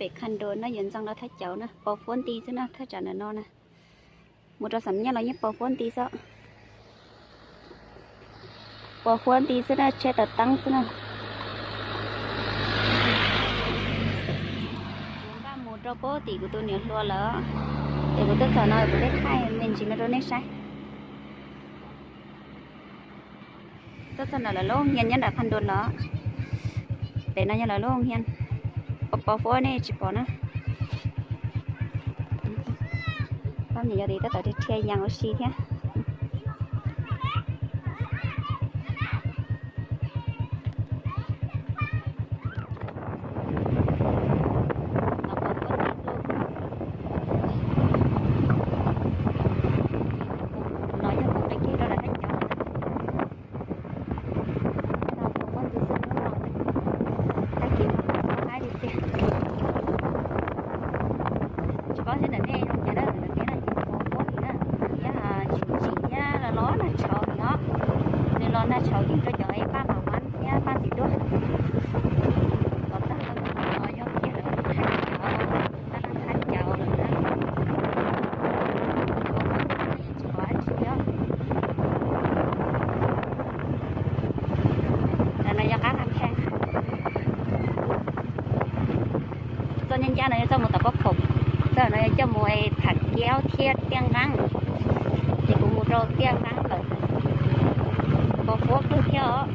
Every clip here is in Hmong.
Pem khas nrus no yuav ntxeev los thaj cauv na, pos huab nti xwb na, thaj tsam ntawm no na. Mus rau Xam Nyaj los yeej pos huab nti xwb. Pos huab nti xwb na, tsheb taws teeb xwb na. Kuv npaj mus rau pem tim kuv tus niam hluas lawm, es kuv tuaj txog no kuv thiaj thaij me ntsis no rau nej saib. Tuaj txog ntawm lawv lub hia nyob nram qhov ntuas los, pem no yog lawv lub hia. Pos huab nej tsis pom na. Pab niam yog tab tom dhia yees ua si thiab. No yog qhov qib kiag rau nram thaj cauv. Tag kis no haib li tiag. Tsis paub xyov ntawm nej zoo cas, ntawm peb no ces pos huab li na, thiab tsim tsim thiab los los nag tshauv li os. Nws los nag tshauv yeej rau cov paj mam vam thiab paj txiv duaj. Los tag los yog kiag lawv thaj cauv, tab laj thaj cauv lawm na. Tsis pom dab tsi li os. Ntawm no yog qab Nas Phee. Txoj nyab ncaj no yog txoj mus tom Paj Khoom, txoj no yog coj mus Tham Kiaub thiab Tiaj Nqeeb. Ces kuv mus rau Tiaj Nqeeb lawm, pos huab kawg thiab os.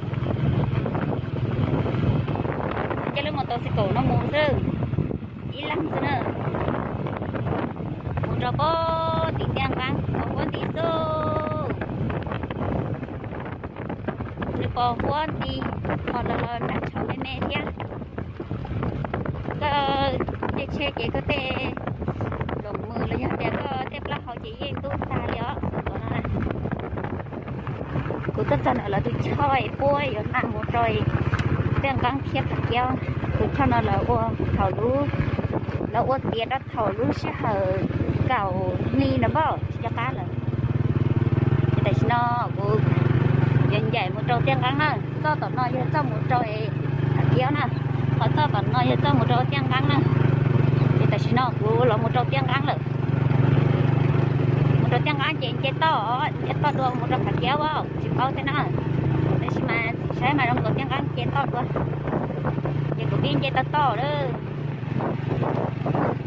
Caij lub mos tau xi kaum no mus xwb, ib leeg xwb na. Mus rau pem tim Tiaj Nqeeb, pos huab nti xwb. Nws pos huab nti, ho los los nag tshauv me me thiab. Koj tej tsheb ces koj tej loos mws los yog tias koj tej plaub hau ces yeej ntub tag li os, xwm tom no na. Kuv tuaj txog ntawm lawv tus choj es puab yuav nqa mus rau Tiaj Nqeeb thiab Tham Kiaub. Tus choj no lawv ua thaum lub, lawv ua tiav rau thaum lub sij hawm kaum hli no npaj tsis nco qab lawm. Ces tam sim no kuv yuav ncaim mus rau Tiaj Nqeeb na. Txoj tom no yog txoj mus rau Tham Kiaub na, ho txoj tom no yog txoj mus rau Tiaj Nqeeb na. Ces tam sim no kuv los mus rau Tiaj Nqeeb lawm. Mus rau Tiaj Nqeeb ces nce toj, nce toj dua mus rau Tham Kiaub os, tsis paub thiab na. Tab sis mas saib mas zoo nkaus Tiaj Nqeeb nce toj dua, ces kuv pib nce toj toj lawm.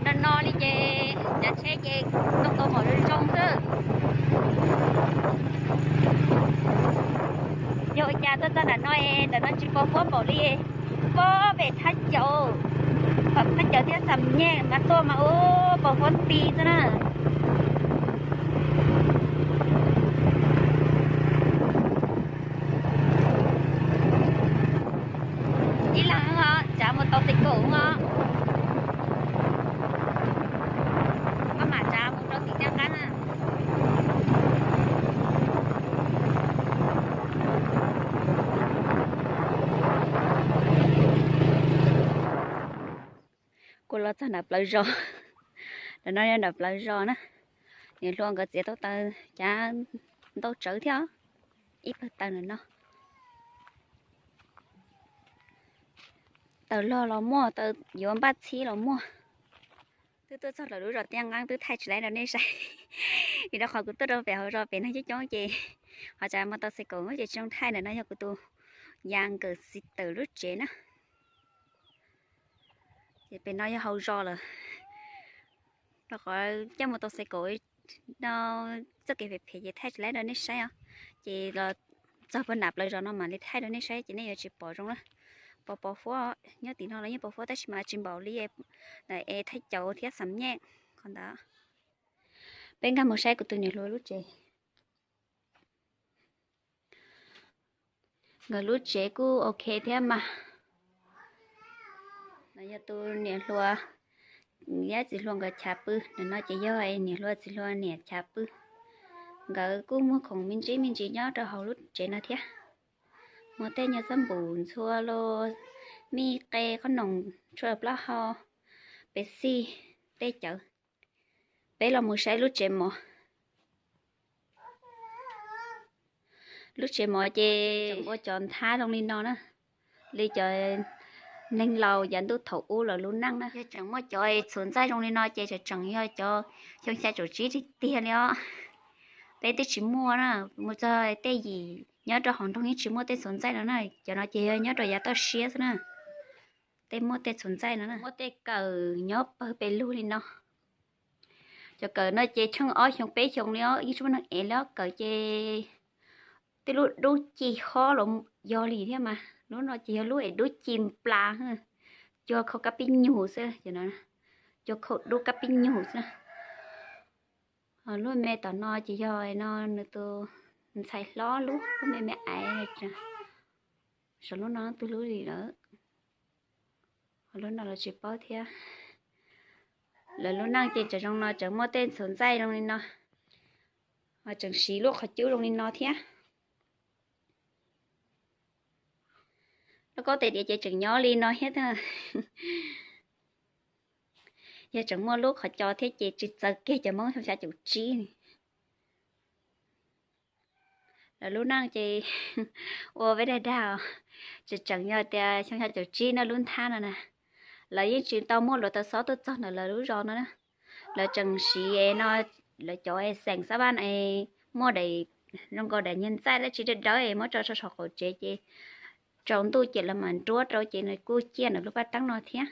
No no li ces cov tsheb ces tooj tau mom zoo zoo xwb. Yog ua cas tuaj txog nram no, nram no tsis pos huab npaum li pem Thaj Cauv, pem Thaj Cauv thiab Xam Nyaj mas tuaj mas ua pos huab nti xwb na. Ib leeg os, tsav mus tau xis kaum os. Maj mam tsav mus rau tim Tiaj Nqeeb na. Kuv los txog nram plawv zos, ntawm no yog nram plawv zos na. Niam hluas nkawd txiav tau taws cav ntau tsawv thiab, ib pawg taws ntawm no. Taws log los muaj, taws yuav npaj txhib los muaj. Twb tuaj txog lawv lub zos Tiaj Nqeeb twb thaij tsis laib rau nej saib, vim rau qhov kuv tuaj rau pem hauv zos pem neeg coob coob ces ho tsav mus tau xis kaum ces tsis zoo thaij. Ntawm no yog kuv tus yas nkawm xis tawm lub tsev na. Ces pem no yog hauv zos lawm, rau qhov coj mus tau xis kaum no, txoj kev phem phem ces thaij tsis laib rau nej saib os. Ces los txog puag nram plawv zos no mam li thaij rau nej saib ces nej yuav tsis pom zoo na. Pos pos huab, nyob tim no los yeej pos huab tab sis mas tsis npaum li es Thaj Cauv thiab Xam Nyaj qhov ntawd. Peb nkag mus saib kuv tus niam hluas lub tsev. Nkawd lub tsev kuj ok thiab mas. No yog tus niam hluas thiab txiv hluas nkawd chav pw, ntawm no ces yog niam hluas txiv hluas niam chav pw. Nkawd kuj muag khoom me ntsis me ntsis nyob rau hauv lub tsev no thiab. Muag tej nyuag txob npum ntxhua los, mij qe qhob noom, tshuaj plaub hau, pes xij, tej cawv. Peb los mus saib lub tsev mov. Lub tsev mov ces ua cov nthab zoo li no na, li cov neeg laus yav ntuj thaum ub lawv lub neej na. Yog tseem muaj cov txhuv ntxaij zoo li no ces tseem tseem yog cov xyoo xya caum tsib tiag tiag li os. Peb twb tsis muaj na, mus txog tej yim nyob rau hauv nroog yeej tsis muaj tej txhuv ntxaij no na, cov no ces yog nyob rau yav toj siab xwb na. Tej muaj tej txhuv ntxaij no na, muaj tej kawm nyob pawg pes lug li no. Cov kawm no ces tsheej ob xyoo peb xyoo li os, yeej tsis muaj neeg ev li os. Kawm ces tej lub dub ci hob los yog li thiab mas, lub no ces yog lub es dub ci nplas, cuag khau kab pib nyug xwb, cuag khau dub kab pib nyug xwb. Lub me tom no ces yog no nws tus ntxhais hlob lub, lub me me aiv, saum lub no twg lub li lawm. Lub no los tsis paub thiab. Lawv lub neej ces tseem zoo no, tseem muaj tej txhuv ntxaij zoo li no, tseem siv lub qhov cub zoo li no thiab. Lub kaub tes diav ces tseem nyob li no thiab. Yog tseem muaj lub qhov co thiab ces tsis txawv kiag cov Hmoob xyoo xya caum tsib. Lawv lub neej ces ua peb dag dag, tseem tseem yog tias xyoo xya caum tsib no lub nthab no na. Lawv yeej tsis tau muaj luag taws xob tuaj txog ntawm lawv lub zos no na. Lawv tseem siv no, lawv cov xeem xab vaj no muaj daim, zoo nkaus daim nyuag ntxaij dab tsi dawb dawb es muab tso saum qaum tsev ces tsaus ntuj ces lawv mam nruab rau ces nws kuj ciaj ntawm lub paj teeb no thiab.